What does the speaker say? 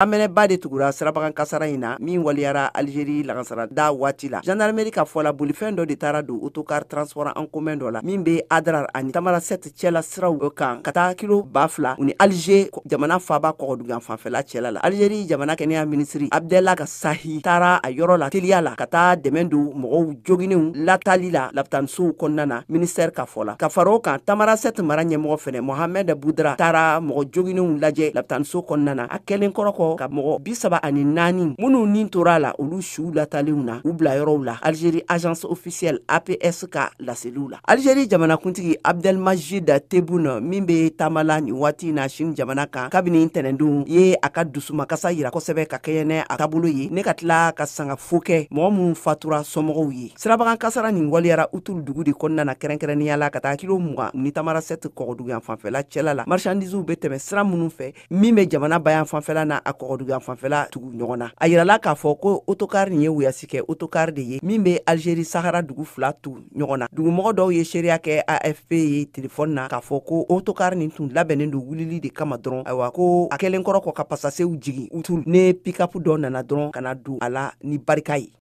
Amɛnɛba de tugura sirabagan kasara in na min waliyara Algérie lagansarada waati la. Gendarmerie ka fɔ la, bolifɛn dɔ de taara don autocar transport en commun dɔ la min bɛ Adrar ani Tamarasɛti cɛla siraw kan ka taa kilo 2000 u ni Alger jamana faaba kɔgɔdugu fanfɛla cɛla la. Algérie jamana kɛnɛya minisiri Abdella Sahi taara a yɔrɔ la teliya la ka taa dɛmɛ don mɔgɔw joginenw latali la lapitanisow kɔnɔna na, ministère ka fɔ la. Ka fara o kan, Tamarasɛti mara ɲɛmɔgɔ fɛnɛ Mohamed Boudra taara mɔgɔ joginenw lajɛ lapitaniso kɔnɔna na, a kɛlen kɔrɔ kɔ ka mɔgɔ 34 minnu ni tora a la, olu siw latalenw na u bila yɔrɔw la, Algérie agence officielle APS ka laseliw la. Algérie jamanakuntigi Abdelmajid Tebboune min bɛ taama la nin waati na Chine jamana kan kabini ntɛnɛndon, ye a ka dusumakasa yira kosɛbɛ ka kɛɲɛ ni a taabolo ye ne ka tila ka sanga fo kɛ mɔgɔ minnu fatura somɔgɔw ye. Sirabagan kasara nin waliyara Utul dugu de kɔnɔna na, kɛrɛnkɛrɛnnenya la ka taa kilo 20 ni Tamarasɛti kɔgɔduguyan fanfɛla cɛla la, marchandisew bɛ tɛmɛ sira minnu fɛ min bɛ jamana bayan fanfɛla n'a a kɔgɔduguyan fanfɛla tugu ɲɔgɔn na. A yirala k'a fɔ ko autocar nin ye wuyasi kɛ autocar de ye min bɛ Algérie Sahara dugu fila tugu ɲɔgɔn na. Dugumɔgɔ dɔw ye seereya kɛ AFP ye telefɔni na k'a fɔ ko autocar nin tun labɛnnen don wulili de kama dɔrɔn. Ayiwa, ko a kɛlen kɔrɔ kɔ ka pasasew jigin Utul ne pick-up dɔ nana dɔrɔn ka na don a la ni barika ye.